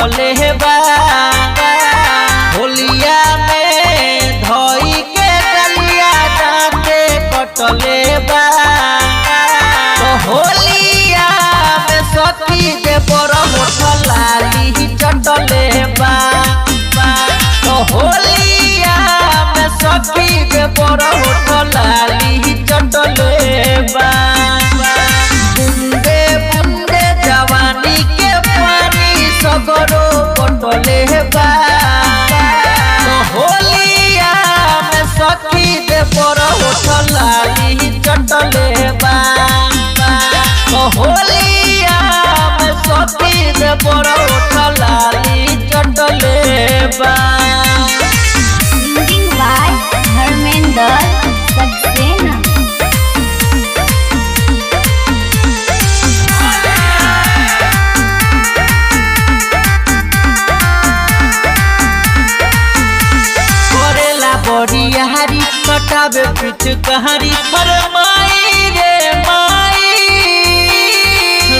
कटले बा। होलिया में धोई के गलिया दांते कटले बा। तो होलिया में सखी दे पर होठ लाली चटले बा। तो होलिया में सखी दे पर होठ लाली चटले बा। बुंदे बुंदे जवानी के पानी सगरो पटले बा। तो होलिया में सखी दे पर होठ लाली चटले बा। तो होलिया में सखी दे पर होठ लाली चटले बा। Singing by Dharmender Saxena. करेला बरियारी कटाबे पिचकारी अरे माई रे माई।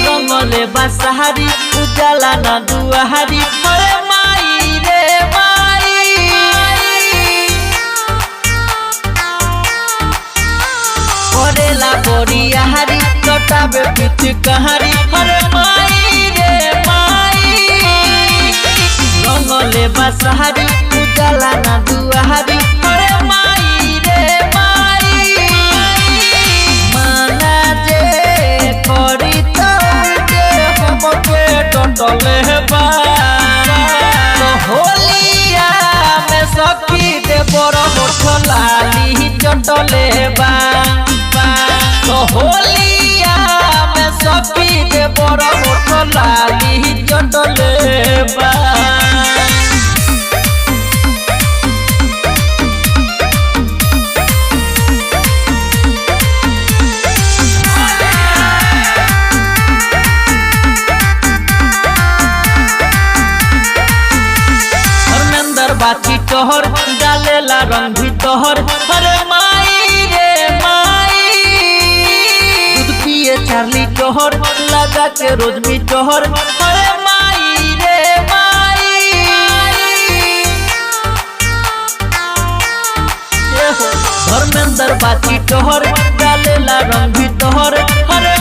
रंगले बसहारी उजाला ना दुआरी अरे माई रे माई। करेला बरियारी कटाबे पिचकारी अरे माई रे माई। रंगले बसहारी उजाला ना दुआरी अरे माई रे माई। माना जे करी तो उल्टे हमके डटले बा। तो होलिया में सखी दे बड़ होठ लाली चटले बा। तो होलिया में सखी दे बड़ होठ लाली चटले बा। धर्मेंद्र बाची तोहर डालेला रंग भी तोहर अरे माई रे माई। दूध पिए चार्ली तोहर लगा के रोज मी तोहर अरे माई रे माई। धर्मेंद्र बाची तोहर डालेला रंग भी तोहर अरे